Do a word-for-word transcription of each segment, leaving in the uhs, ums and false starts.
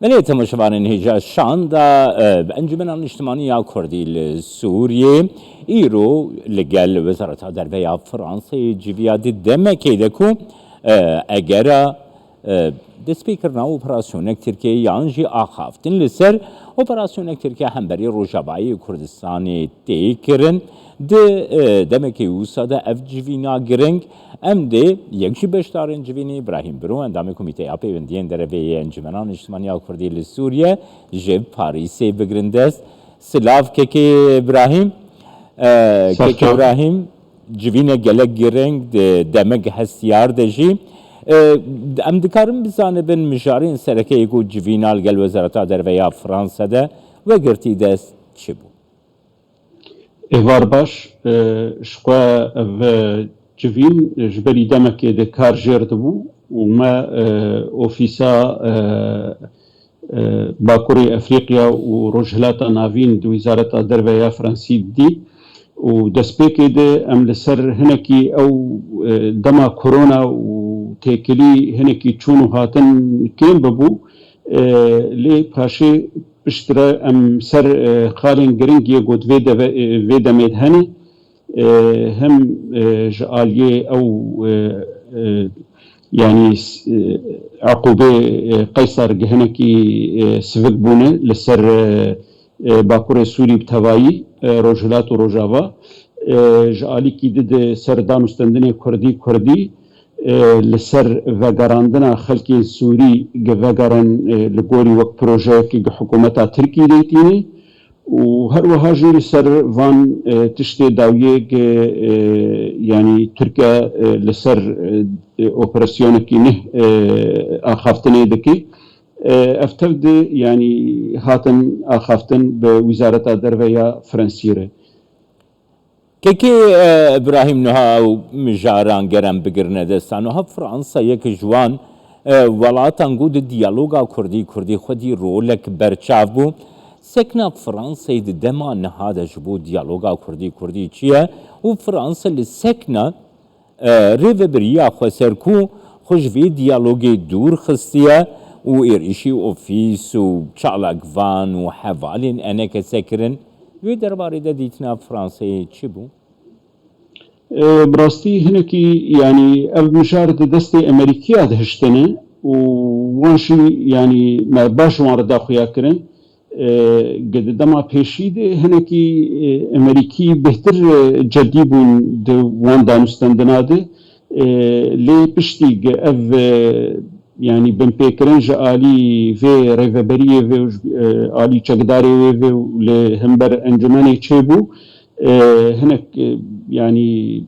Belê, temaşevanên hêja şanda, e, Encumena Niştimanî ya Kurdî li Sûriyê îro li gel Wezareta Derve ya Fransayê civiya di demekê de ku, e, egera, e, destpêkirina operasyonek Tirkiye yan jî axaftin li ser operasyonek Tirkiye hemberî Rojavayê Kurdistanê tê kirin. Di, e, demekê wisa de ev civîna giring, em dê yek ji beşdarên civînê Îbrahîm Biro, endamê Komîteya Pêwendiyên Derevê yê Encumena Niştimanî ya Kurdî li Sûriye, ji Parîsê bigirin dest. Silav kekê Îbrahîm. E, kekê Îbrahîm, civîne gelek giring di demek hestiyar de jî. E, em dikarin bizanibin mijarên sereke yê ku civîna li gel Wezareta Derve ya Fransa de wegirtî dest çi bû? Êvar baş, e, ji xwe ev, e, civîn, e, ji berî demekê de kar jêr dibû û me, e, ofîsa, e, e, Bakurê Efrîqya û Rojhilata Navîn di Wizareta Derve ya Fransî dî û destpêkê de em li ser hinekî ew, e, dema korona û têkilî hinekî çûn û hatin kêm bibû, e, lê paşê piştre em ser, e, xalên giring yê got vê deve, e, vê demê de hene, e, hem, e, ji aliyê ew, e, e, yanî s-, e, eqûbê, e, Qeysar gihinekî, e, sivik bûne li ser, e, e, Bakurê Sûrî bi tevayî, e, Rojhilat û Rojava, e, ji alîkî di di ser danûstendinê Kurdî Kurdî, e, li ser vegerandina xelkên Sûrî gi vegerin, e, li gorî wek projeyekî gi hikûmeta Tirkî lê tîne û her wiha jî li ser van, e, tiştê dawiyê gi, e, yanî Tirkiye, e, li ser, e, operasyonekî neh, e, axaftinê dike. E, ev tev di, yanî hatin axaftin bi Wizareta Derve ya Fransî re. Kekê, e, Îbrahîm, niha ew mijaran ger em bigirine dest, niha Fransa yek ji wan, e, welatan ku di diyaloga Kurdî, Kurdî xwedî rolek berçav bû. Sekna Fransayê di dema niha de ji bo diyaloga Kurdî, Kurdî çi ye? Û Fransa li sekna, e, rêvebiriya xwe ser ku xwe ji vê diyalogê dûr xistiye û êrîşî ofîs û çalakvan û hevalên E N K S kirin. Wê derbarê de dîtina Fransayê çi bû? E, bi rastî hinekî, yanî ev mijar di destê Emerîkiya de hiştine û wan jî, yanî me baş wan re daxuya kirin. E, gi di dema pêşî de hinekî, e, Emerîkî bêhtir, e, cedî bûn di wan danûstendina de. E, lê piştî gi ev, e, yanî binpêkirin ji alî vê rêveberiyê vê û ji, e, alî çekdarê wê vê û li hember encûmenê çêbû, e, hinek, e, yanî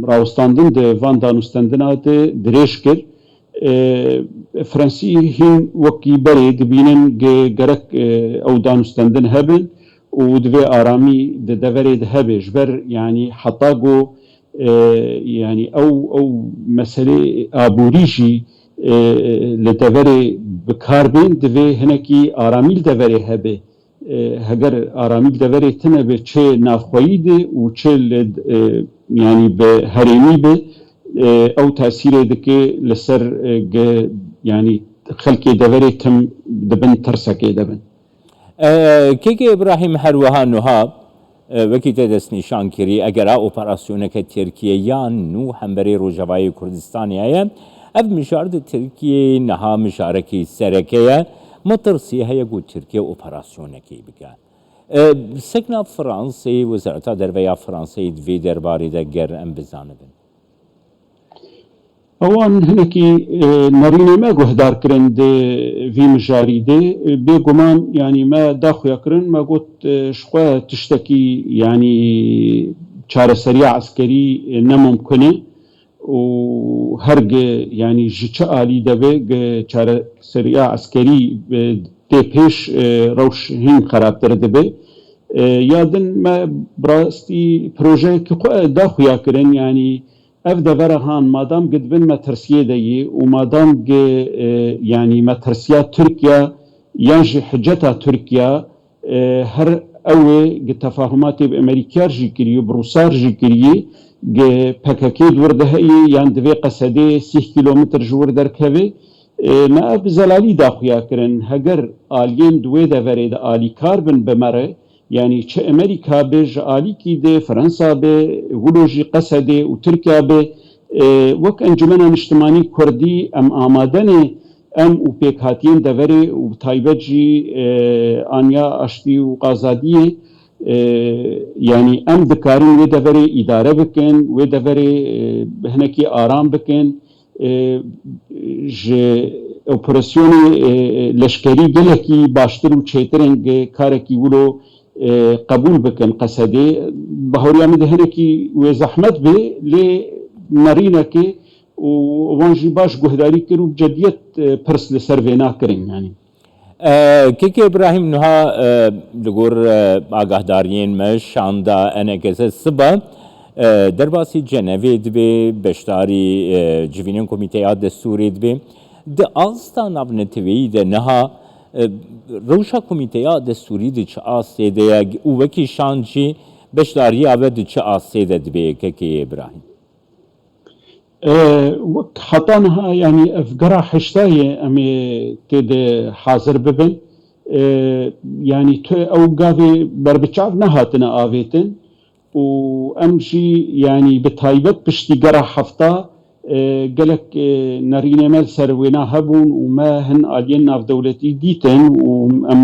rawestandin di van danûstendina de dirêj kir. E, Fransî hîn wekî berê dibînin ge-, gerek, e, ew danûstendin hebin û divê aramî di deverê de hebe. Ji ber, yanî heta ku, e, yanî ew, ew meselê aborî jî, e, li deverê bi kar bên, divê hinekî aramî li deverê hebe. E, heger aramî li deverê tune be, çi navxweyî de û çi li, e, yanî bi herêmî be, e, ew tesîrê dike li ser, e, ge-, yanî xelkê deverê tim di bin tirsekê de bin. E, Kekê Îbrahîm, her wiha nuha, e, wekî te destnîşan kirî, egera operasyoneke Tirkiye ya nû hemberê Rojavayê Kurdistanê heye, ev mijar di Tirkiyeyê niha mijarekî sereke ye. Metirsî heye ku Tirkiye operasyonekê bike. E, sekna Fransayê, Wezareta Derve ya Fransayê di vê derbarê de ger em bizanibin. Ewan hinekî, e, nerînê me guhdar kirin di vî mijarî de. E, bêguman, yanî me daxuya kirin, me got, e, ji xwe tiştekî, yanî çareseriya eskerî, e, ne mumkin e û her gi, yanî ji çi alî de be, gi çareseriya eskerî, e, tê pêş, e, rewş hîn xerabtir dibe. E, ya din me bi rastî projeyekî xwe daxuya kirin, yanî ev devera han madam gi dibin metirsiyê de yî û madam gi, e, yanî metirsiya Tirkiye yan jî hiceta Tirkiye, e, her ew ê gi tefahumatê bi Emerîkiyar jî kirî, bi Rûsar jî kirî, gi P K K di wir de heyî yan divê Qesedê sîh kîlometr ji wir derkeve, E, me ev bi zelalî da xuya kirin. Heger aliyên di wê deverê de alîkar bin bi me re, yanî çi Amerîka be, ji alîkî de, Fransa be, wilo jî Qesedê û Tirkiya be, e, wek Encumena Niştimanî Kurdî em amade ne, em û pêkhatiyên deverê û bi taybet jî, e, aniya aştî û azadiyê, e, yanî em dikarin wê deverê îdare bikin, wê deverê, e, hinekî aram bikin. E, ji operasyonê, e, leşkerî gelekî baştir û çêtir in, gi karekî wilo, e, qebûl bikin Qesedê. Bahoriya min de hinekî wê zehmet bê, lê nerînekê û wan jî baş guhdarî kir û bi cediyet, e, pirs li ser vê nakirin, yanî. E, Kekê Îbrahîm, niha, e, li gor, e, agahdariyên me şanda E N K S siba, e, derbasî Cenevê dibe, beşdarî, e, civînên Komîteya Destûrê dibe. Di asta navneteweyî de niha, e, rewşa Komîteya Destûrî di çi astê de ye û wekî şand jî beşdariya we di çi astê de dibe, Kekê Îbrahîm? E, wek heta niha, yanî ev gera heştayê em ê tê de hazir bibin. E, yanî tu ew gavê berbiçav nehatine avêtin û em jî, yanî bi taybet piştî gera hefta, e, gelek, e, nerînê me li ser wêna hebûn û me hin aliyên navdewletî dîtin û em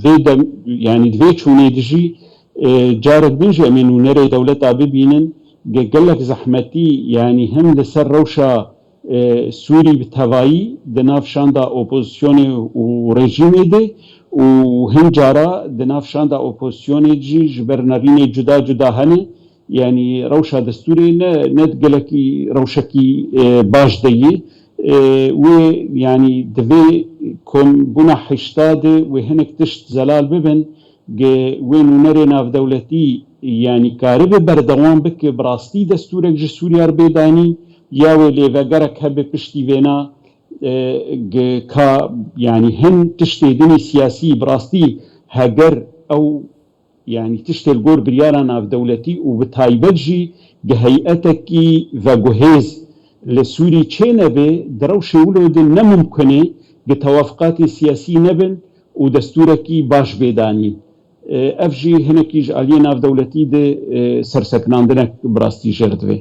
vê dem, yanî di vê çûnê de jî, e, carek din jî em ê nûnerê dewleta bibînin. Ge-, gelek zehmetî, yanî him li ser rewşa, e, Sûrî bi tevayî di nav şanda opozisyonê û rejîmê de û hin cara di nav şanda opozisyonê jî ji ber nerînê cuda cuda hene. Yanî rewşa destûrê ne, ne gelekî rewşekî, e, baş de ye. E, wê, yanî di vê kombûna heşta de wê hinek tişt zelal bibin. Ge wê nûnerê navdewletî, yanî karibe berdewam bike, bi rastî destûrek ji Sûriya re bê danîn, ya wê lêvegerek hebe piştî vêna, e, ge ka, yanî hin tiştê dinî siyasî bi rastî heger ew, yanî tiştê li gor biryara navdewletî û bi taybet jî ge heyetekî veguhêz li Sûrî çênebe, di rewşê wilo de ne mimkun e ge tewafiqatê siyasî nebin û destûrekî baş bê danîn. E, ev jî hinekî ji aliyê navdewletî de, e, sersekinandinek bi rastî jê re divê.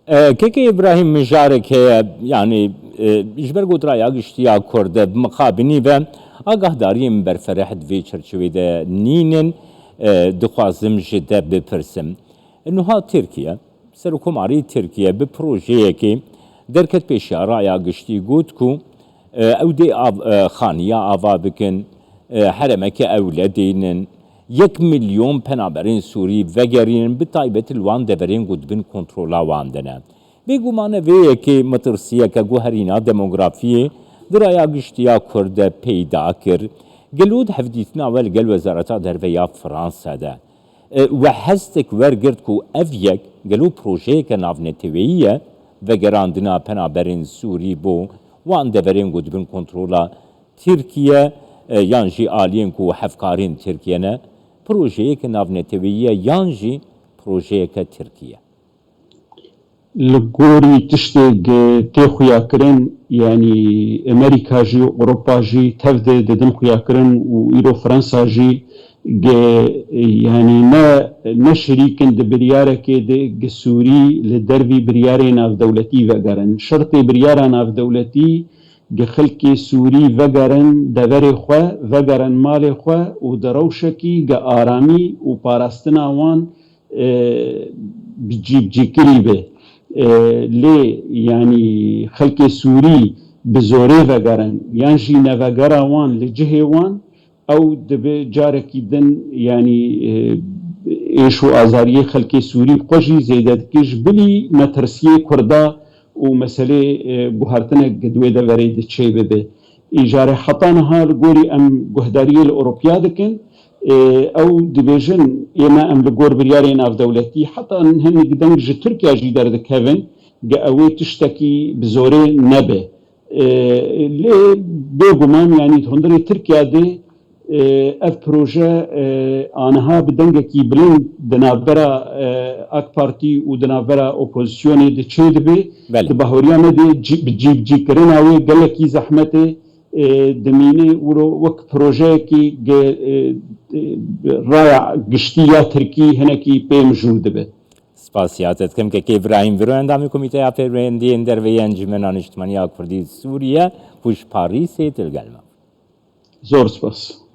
E, Kekê Îbrahîm, mijarek heye, yanî, e, ji ber ku raya giştî ya Kurd e, bi mixabinî ve agahdariyên berfereh di vê çerçevê de nînin, e, dixwazim ji te bipirsim. Niha Tirkiye, Serokkomarî Tirkiye bi projeyekê derket pêşiya raya giştî, got ku, e, ew dê av-, e, xaniya ava bikin, e, heremeke ewle dînin, yek milyon penaberên Sûrî vegerînin, bi taybet li wan deverên ku dibin kontrola wan de ne. Bêguman e vê yekê metirsiyeke guherîna demografiyê di raya giştî ya Kurd de peyda kir. Gelo di hevdîtina we li gel Wezareta Derve ya Fransa de, e, we hestek wergirt ku ev yek gelo projeyeke navneteweyî ye, vegerandina penaberên Sûrî bo wan deverên ku dibin kontrola Tirkiye, e, yan jî aliyên ku hevkarên Tirkiye ne, projeyeke navneteweyî ye yan jî projeyeke Tirkî ye? Li gorî tiştê ge tê xuyakirin, yanî Amerîka jî, Ewropa jî tev de didin xuyakirin û îro Fransa jî ge, yanî ne, ne şirîk in di biryarekê de ge Sûrî li dervî biryarê navdewletî vegerin. Şertê biryara navdewletî ge xelkê Sûrî vegerin deverê xwe, vegerin malê xwe û di rewşekî ge aramî û parastina wan, e, bi cî, bi cîkirî be. E, lê, yanî, xelkê Sûrî bi zorê vegerin yan jî nevegera wan li cihê wan, ew dibe carekî din, yanî, e, êş û azariyê xelkê Sûrî xwe jî zêde dike, ji bilî metirsiyê Kurda û meselê, e, guhertinek di wê deverê de çê bibe. Îcarê heta niha li gorî em guhdariyê li Ewropiya dikin, e, ew dibêjin, ê me em li gor biryarê navdewletî, heta hinek deng ji Tirkiya jî derdikevin, ge ew ê tiştekî bi zorê nebe. E, lê bêguman, yanî di hundirê Tirkiya de, e, ev proje, e, aniha bi dengekî bilind di navbera, e, AK Partî û di navbera opozisyonê de çêdibe. Belê. Di bahoriya me de cî-, bi cîbicîkirina wê gelekî zehmet e, e, dimîne wilo wek projeyekî ge-, e, e, raya giştî ya Tirkî hinekî pê mijûl dibe. Spasiya te dikim kekê Îbrahîm Viro, endamê Komîteya Pêwendiyên Derve yê Encûmena Niştimanî ya Kurdî Sûriye, ku ji Parîsê tu li gel me. Zor spas.